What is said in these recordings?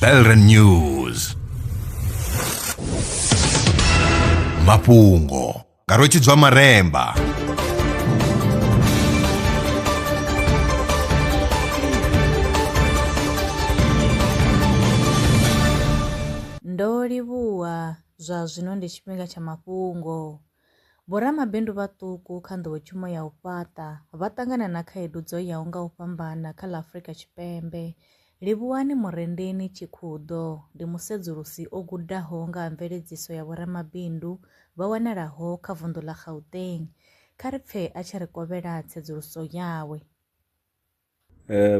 Belren News. Mafhungo nga Rwetshidzwa Maremba. Ndo livhuwa zwa zwino ndi tshifhinga tsha mafhungo. Vhoramabindu vhaṱuku kha nḓowetshumo ya u fhaṱa vha ṱangana na khaedu dzo yaho nga u fhambana kha ḽa Afrika Tshipembe. Livhuwani Murendeni Tshikhudo ndi musedzulusi o gudaho nga ha mveledziso ya vhoramabindu vha wanalaho kha vunḓu ḽa Gauteng. Kha ri pfe a tshi ri kovhela tsedzuluso yawe.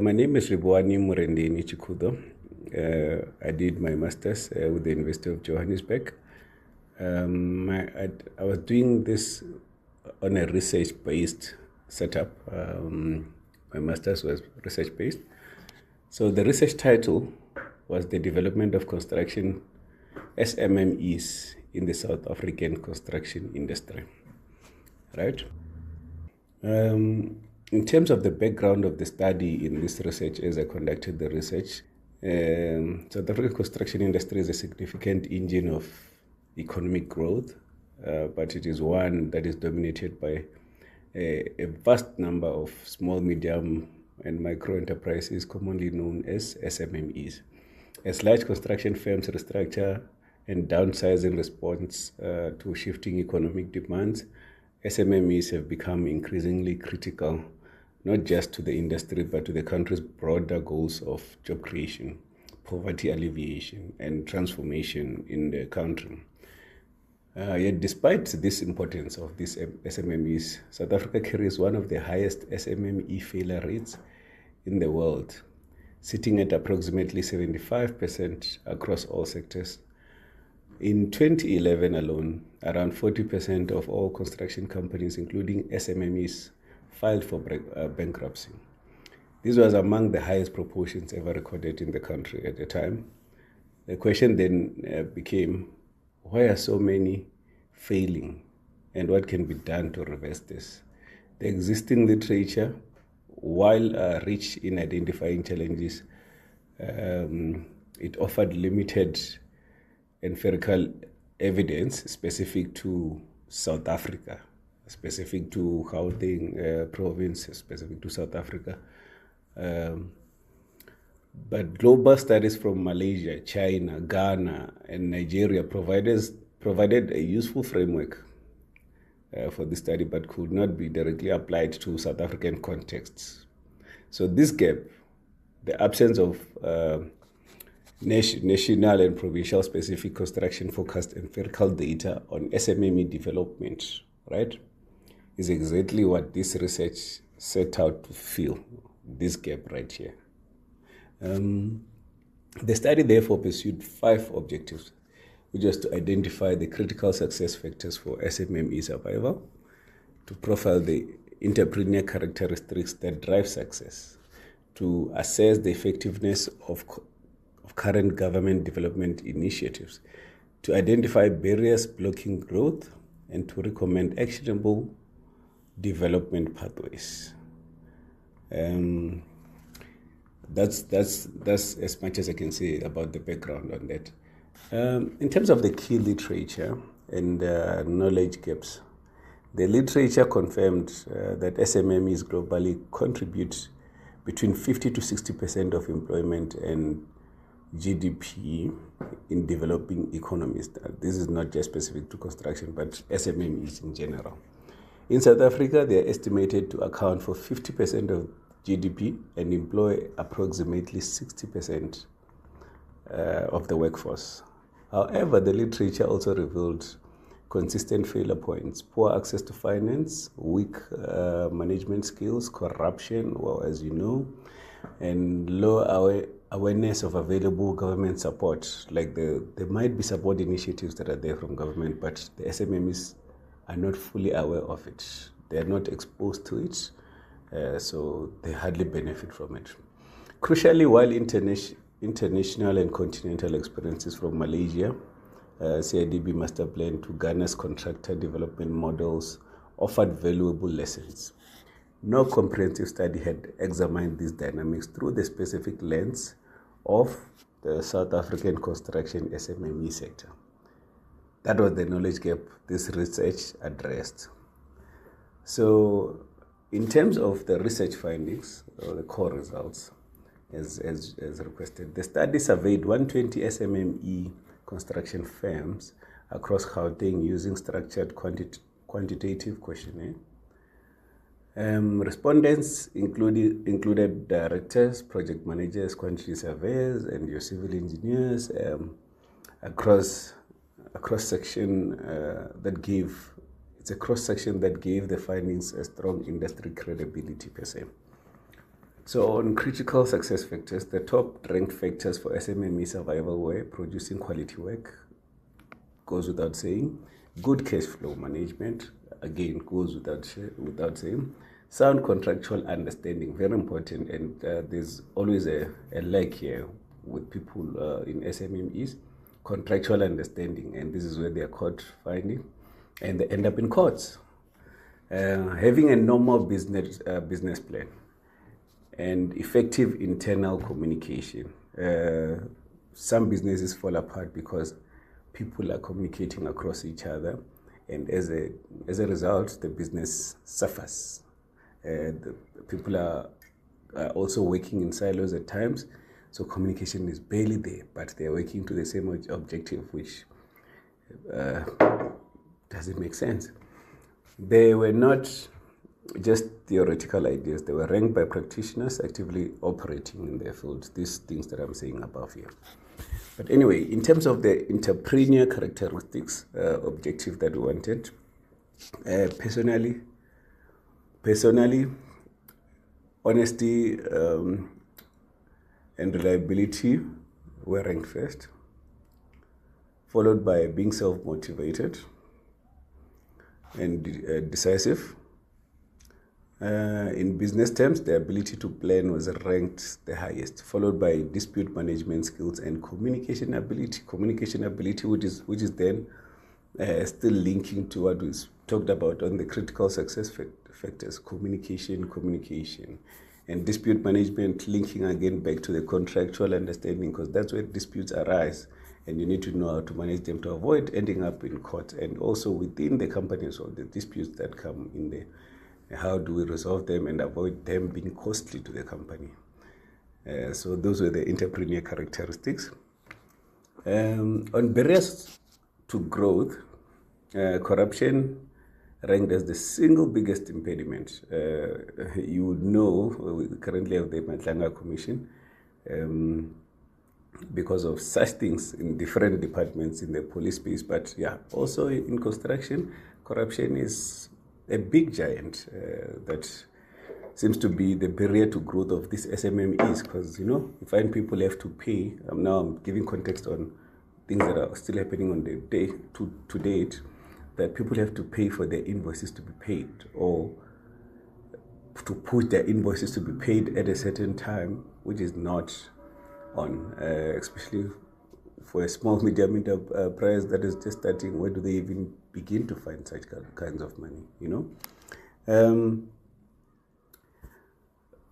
My name is Livhuwani Murendeni Tshikhudo. I did my master's with the University of Johannesburg. I was doing this on a research-based setup. My master's was research-based. So the research title was The Development of Construction SMMEs in the South African Construction Industry, right? In terms of the background of the study in this research, as I conducted the research, South African construction industry is a significant engine of economic growth, but it is one that is dominated by a vast number of small, medium, and micro enterprises, commonly known as SMMEs. As large construction firms restructure and downsize in response to shifting economic demands, SMMEs have become increasingly critical, not just to the industry, but to the country's broader goals of job creation, poverty alleviation, and transformation in the country. Yet despite this importance of these SMMEs, South Africa carries one of the highest SMME failure rates in the world, sitting at approximately 75% across all sectors. In 2011 alone, around 40% of all construction companies, including SMMEs, filed for bankruptcy. This was among the highest proportions ever recorded in the country at the time. The question then became, why are so many failing, and what can be done to reverse this? The existing literature, while rich in identifying challenges, it offered limited empirical evidence specific to South Africa, specific to Gauteng province, specific to South Africa. But global studies from Malaysia, China, Ghana, and Nigeria provided a useful framework for this study, but could not be directly applied to South African contexts. So this gap, the absence of national and provincial specific construction forecast empirical data on SMME development, right, is exactly what this research set out to fill, this gap right here. The study therefore pursued 5 objectives, which was to identify the critical success factors for SMME survival, to profile the entrepreneur characteristics that drive success, to assess the effectiveness of current government development initiatives, to identify barriers blocking growth, and to recommend actionable development pathways. That's as much as I can say about the background on that. In terms of the key literature and knowledge gaps, the literature confirmed that SMMEs globally contribute between 50 to 60% of employment and GDP in developing economies. This is not just specific to construction, but SMMEs in general. In South Africa, they are estimated to account for 50% of GDP and employ approximately 60% of the workforce. However, the literature also revealed consistent failure points: poor access to finance, weak management skills, corruption, well, as you know, and low awareness of available government support. Like there might be support initiatives that are there from government, but the SMMEs are not fully aware of it. They are not exposed to it. So they hardly benefit from it. Crucially, while international and continental experiences from Malaysia, CIDB Master Plan to Ghana's contractor development models offered valuable lessons, no comprehensive study had examined these dynamics through the specific lens of the South African construction SMME sector. That was the knowledge gap this research addressed. So in terms of the research findings, or the core results, as requested, the study surveyed 120 SMME construction firms across Gauteng using structured quantitative questionnaire. Respondents included directors, project managers, quantity surveyors, and your civil engineers across a cross-section that gave the findings a strong industry credibility per se. So on critical success factors, the top ranked factors for SMME survival were producing quality work, goes without saying, good cash flow management, again goes without saying, sound contractual understanding, very important, and there's always a lack here with people in SMMEs, contractual understanding, and this is where they are caught finding, and they end up in courts. Having a normal business plan and effective internal communication. Some businesses fall apart because people are communicating across each other, and as a result, the business suffers. The people are also working in silos at times, so communication is barely there, but they are working to the same objective, which doesn't make sense. They were not just theoretical ideas. They were ranked by practitioners actively operating in their fields, these things that I'm saying above here. But anyway, in terms of the entrepreneur characteristics objective that we wanted, personally, honesty and reliability were ranked first, followed by being self-motivated and decisive. In business terms, the ability to plan was ranked the highest, followed by dispute management skills and communication ability. Communication ability, which is then still linking to what we talked about on the critical success factors: communication, and dispute management, linking again back to the contractual understanding, because that's where disputes arise, and you need to know how to manage them to avoid ending up in court, and also within the company as well, the disputes that come in there. How do we resolve them and avoid them being costly to the company? So those were the entrepreneur characteristics. On barriers to growth, corruption ranked as the single biggest impediment. You would know we currently have the Madlanga Commission because of such things in different departments in the police space. But yeah, also in construction, corruption is a big giant that seems to be the barrier to growth of these SMMEs, because, you know, you find people have to pay. Now I'm giving context on things that are still happening on the day to date, that people have to pay for their invoices to be paid, or to put their invoices to be paid at a certain time, which is not on, especially for a small, medium enterprise that is just starting. Where do they even begin to find such kinds of money, you know?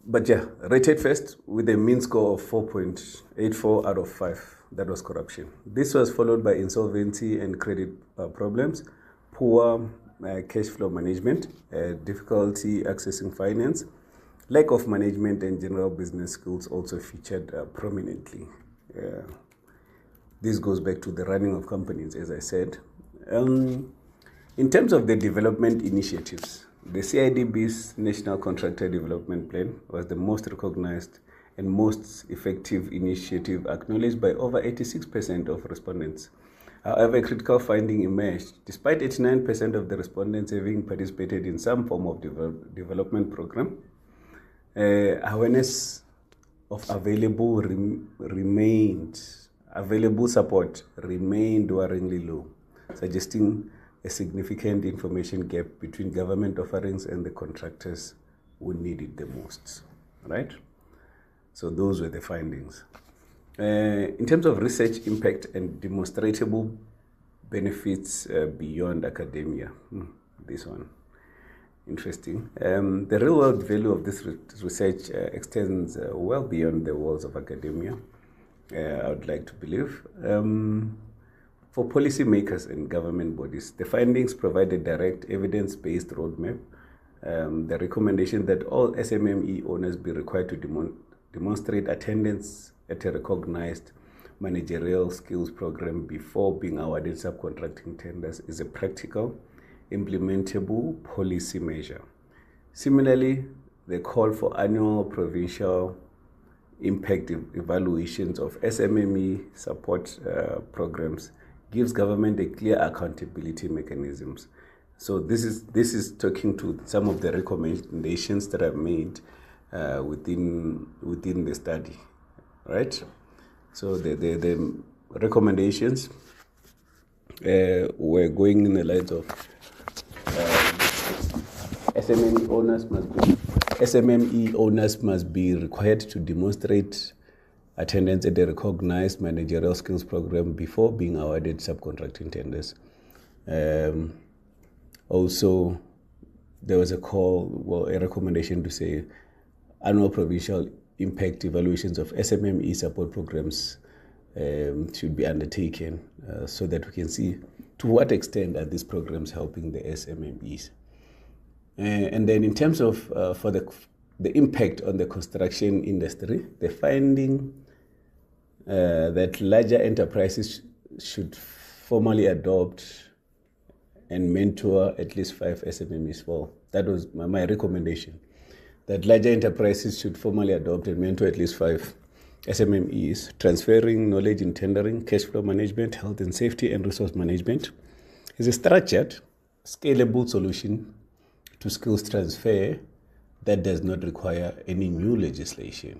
But yeah, rated first with a mean score of 4.84 out of 5. That was corruption. This was followed by insolvency and credit problems, poor cash flow management, difficulty accessing finance, lack of management and general business skills also featured prominently. This goes back to the running of companies, as I said. In terms of the development initiatives, the CIDB's National Contractor Development Plan was the most recognized and most effective initiative, acknowledged by over 86% of respondents. However, a critical finding emerged. Despite 89% of the respondents having participated in some form of development program, awareness of available support remained worryingly low, suggesting a significant information gap between government offerings and the contractors who need it the most, right? So those were the findings. In terms of research impact and demonstrable benefits beyond academia, this one, interesting. The real-world value of this research extends well beyond the walls of academia. I would like to believe. For policymakers and government bodies, the findings provide a direct evidence-based roadmap. The recommendation that all SMME owners be required to demonstrate attendance at a recognized managerial skills program before being awarded subcontracting tenders is a practical, implementable policy measure. Similarly, the call for annual provincial impact evaluations of SMME support programs gives government a clear accountability mechanisms. So this is talking to some of the recommendations that I've made within the study, right? So the recommendations were going in the lines of SMME owners must be required to demonstrate attendance at a recognized managerial skills program before being awarded subcontracting tenders. Also, there was a recommendation to say annual provincial impact evaluations of SMME support programs should be undertaken so that we can see to what extent are these programs helping the SMMEs. And then in terms of for the impact on the construction industry, the finding that larger enterprises should formally adopt and mentor at least 5 SMMEs. Well, that was my recommendation, that larger enterprises should formally adopt and mentor at least 5 SMMEs, transferring knowledge in tendering, cash flow management, health and safety, and resource management is a structured, scalable solution to skills transfer that does not require any new legislation.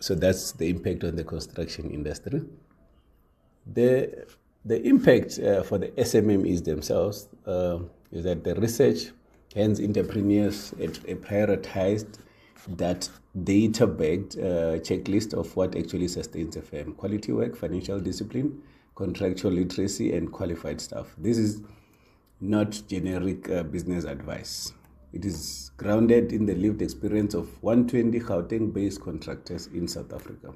So that's the impact on the construction industry. The impact for the SMMEs themselves is that the research hands entrepreneurs a prioritized that data-backed checklist of what actually sustains a firm: quality work, financial discipline, contractual literacy, and qualified staff. This is not generic business advice. It is grounded in the lived experience of 120 Gauteng-based contractors in South Africa.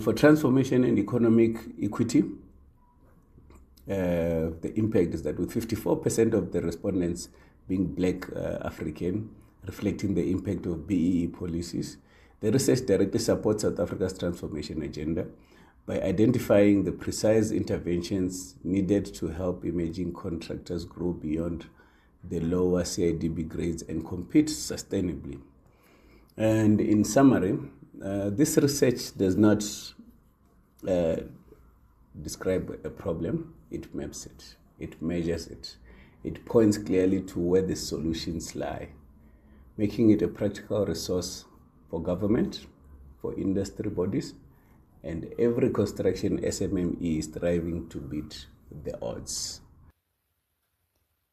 For transformation and economic equity, the impact is that with 54% of the respondents being Black African, reflecting the impact of BEE policies, the research directly supports South Africa's transformation agenda by identifying the precise interventions needed to help emerging contractors grow beyond the lower CIDB grades and compete sustainably. And in summary, this research does not describe a problem, it maps it, it measures it, it points clearly to where the solutions lie, making it a practical resource for government, for industry bodies, and every construction SMME is striving to beat the odds.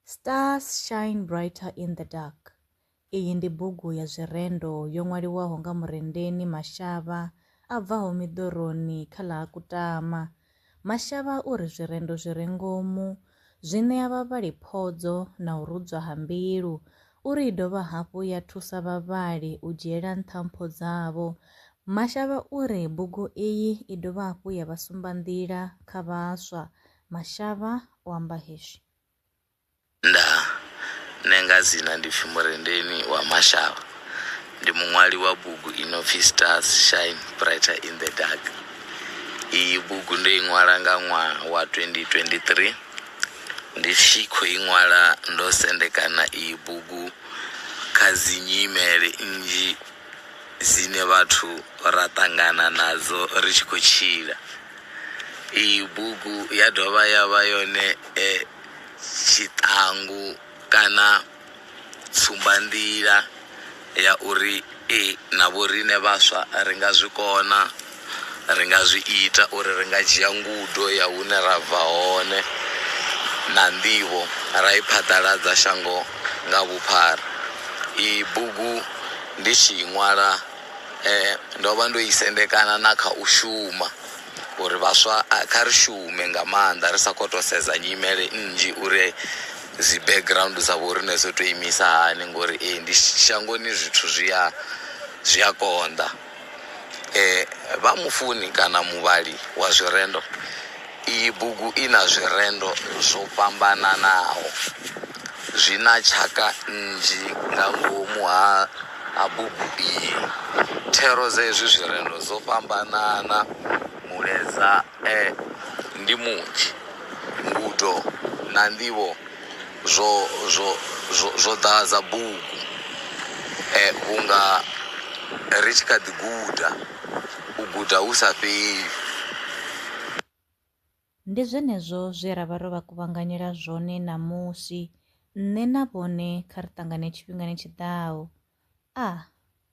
Stars Shine Brighter in the Dark. Iyi ndi bugu ya zwirendo yo ṅwaliwaho nga Murendeni Mashava a bvaho Miḓoroni kha ḽa Ha Kutama. Mashava uri zwirendo zwi re ngomu zwi ṋea vhavhali phodzo na u rudzwa ha mbilu, uri i dovha hafhu ya thusa vhavhali u dzhiela nṱha mpho dzavho. Mashava uri bugu iyi i dovha hafhu ya vha sumbanḓila kha vhaswa. Mashava o amba hezwi. Nda nṋe nga dzina ndi pfi Murendeni wa Mashava, ndi muṅwali wa bugu ino pfi Stars Shine Brighter in the Dark. Iyi bugu ndo i ṅwala nga ṅwaha wa 2023. Ndi tshi khou i ṅwala ndo sendekana iyi bugu kha dzi nyimele nnzhi dzine vhathu ra ṱangana nadzo ri tshi khou tshila. Iyi bugu ya dovha ya vha yone tshiṱangu kana tsumbanḓila ya uri na vhoriṋe vhaswa ri nga zwi kona, ri nga zwi ita uri ri nga dzhia ngudo ya hune ra bva hone na nḓivho ra i phaḓaladza shango nga vhuphara. Iyi bugu ndi tshi i ṅwala ndo vha ndo i sendekana na kha u shuma, uri vhaswa kha ri shume nga maanḓa ri sa khou tou sedza nyimele nnzhi uri dzi background dza vho riṋe dzo tou imisa hani, ngori ndi shangoni zwithu zwi a konḓa. Vha mufuni kana muvhali wa zwirendo, iyi bugu i na zwirendo zwo fhambananaho, zwi na tshaka nnzhi nga ngomu ha bugu iyi. Thero dza hezwi zwirendo dzo fhambanana, mulaedza ndi munzhi, ngudo na nḓivho zwo ḓadza bugu. Vhunga ri tshi kha ḓi guda, u guda hu sa fheli. Ndi zwenezwo zwe ra vha ro vha kuvhanganyela zwone ṋamusi. Nṋe na vhone kha ri ṱangane tshifhingani tshiḓaho. A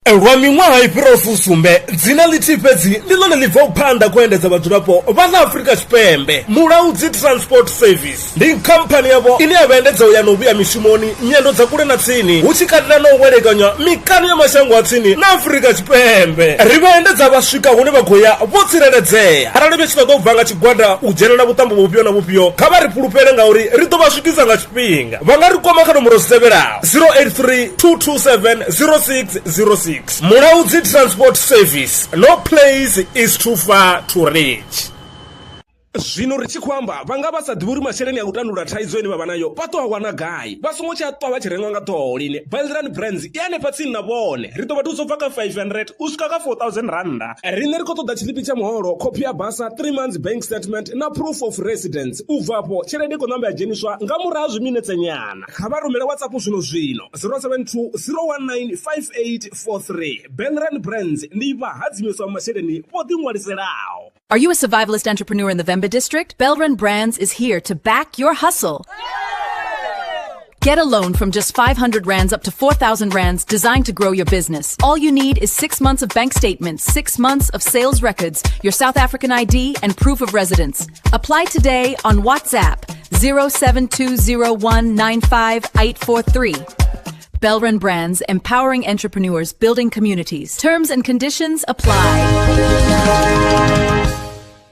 Lwa miṅwaha i fhiraho fusumbe, dzina ḽithihi fhedzi ndi ḽone ḽi bvaho phanḓa kha u endedza vhadzulapo vha ḽa Afrika Tshipembe. Mulaudzi Transport Service ndi khamphani yavho ine ya vha endedza u ya na u vhuya mishumoni, nyendo dza kule na tsini, hu tshi katela na u welekanywa mikano ya mashango a tsini na Afrika Tshipembe. Ri vha endedza vha swika hune vha khou ya vho tsireledzea. Arali vha tshi ṱoḓa u bva nga tshigwada u dzhenela vhuṱambo vhufhio na vhufhio, kha vha ri fhulufhele ngauri ri ḓo vha swikisa nga tshifhinga. Vha nga ri kwama kha nomboro dzi tevhelaho 083 227 0606. Mulaudzi Transport Service, no place is too far to reach. Zwino ri tshi khou amba vha nga vha sa ḓivhi uri masheleni a u tandulula thaidzo ine vha vha nayo vha ḓo a wana gai. Vha songo tsha ṱwa vha tshi rengwa nga ṱhoho lini. Belran Brands i hanefha tsini na vhone. Ri ḓo vha thusa u bva kha 500 u swika kha 4000 rannda. Riṋe ri khou ṱoḓa tshiḽipi tsha muholo, khophi ya basa, 3 months bank statement na proof of residence. U bva afho tshelede i khou namba ya dzheniswa nga murahu ha zwiminetse nyana. Kha vha rumele WhatsApp zwino zwino 072 019 5843. Belran Brands ndi vhahadzimiswa vha masheleni vho ḓiṅwaliselaho. Are you a survivalist entrepreneur in the Vhembe district? Belran Brands is here to back your hustle. Get a loan from just 500 rands up to 4,000 rands designed to grow your business. All you need is 6 months of bank statements, 6 months of sales records, your South African ID, and proof of residence. Apply today on WhatsApp 0720195843. Belran Brands, empowering entrepreneurs, building communities. Terms and conditions apply.